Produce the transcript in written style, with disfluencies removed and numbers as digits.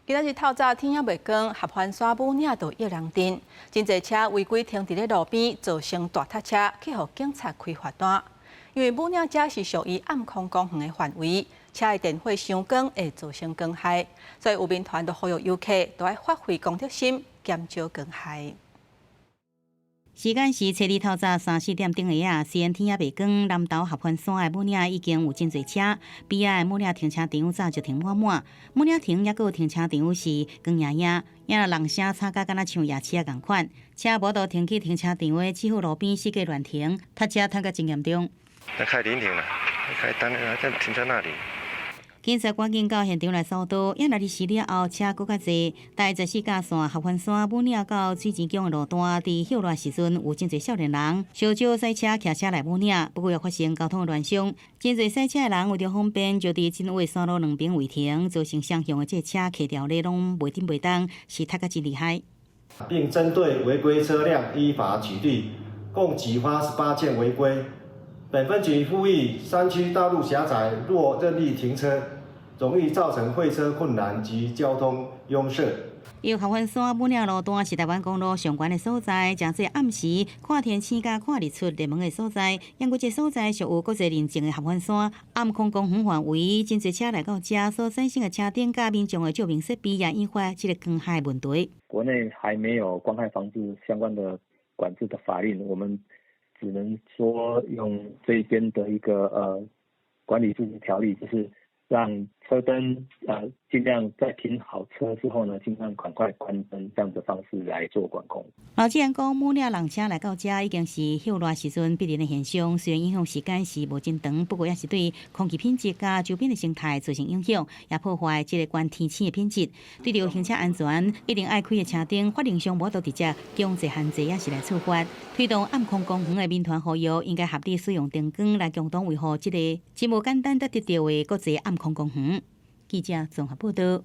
今仔日透早天猶未光，合歡山武嶺道益人鎮，真濟車違規停佇咧路邊，造成大塞車，去予警察開罰單。因為武嶺遮是屬於暗空公園的範圍，車的電火傷光會造成光害，所以有民團就呼籲遊客都愛發揮公德心，減少光害。時間是初二透早三四點鐘的啊，雖然天猶未光，南投合歡山的武嶺已經有真濟車，邊仔的武嶺停車場早就停滿滿，武嶺亭猶閣有停車場是光營營，也若人聲吵甲敢若像夜市仔仝款，車無法度停去停車場的，只好路邊四界亂停，塞車塞甲真嚴重。那開臨停了，開單啊，停在那裡。警察趕緊到現場來疏導，也若離時了後，車閣較濟。台14甲線合歡山武嶺到水泉宮的路段，佇歇熱時陣有真濟少年人，相招賽車、騎車來武嶺，不過又發生交通的亂象。真濟賽車的人為著方便，就佇真有山路兩邊違停，造成雙向的這車客條咧攏袂振袂動，是塞甲真厲害。並針對違規車輛依法取締，共舉發18件違規。本分局呼籲山區道路狹窄，若任意停車，容易造成會車困難及交通壅塞。因為合歡山武嶺路段是台灣公路上懸的所在，誠濟暗時看天星佮看日出熱門的所在。因為這所在屬有國際認證的合歡山暗空公園範圍，真濟車來到遮所產生的車燈佮民眾的照明設備也引發這個光害問題。國內還沒有光害防治相關的管制的法令，我們只能說用這邊的一個管理自治條例，就是讓車燈盡量在停好車之後呢，盡量趕快關燈，這樣的方式來做管控。老既然講，武嶺人車來到遮已經是歇熱時陣必然的現象，雖然影響時間是無真長，不過也是對空氣品質佮周邊的生態造成影響，也破壞這個懸天星的品質。對著行車安全，一定愛開的車燈，法令上無法度直接強制限制，也是來處罰。推動暗空公園的民團呼籲，應該合理使用燈光來共同維護這個真無簡單得得到的國際暗空公園。記者綜合報道。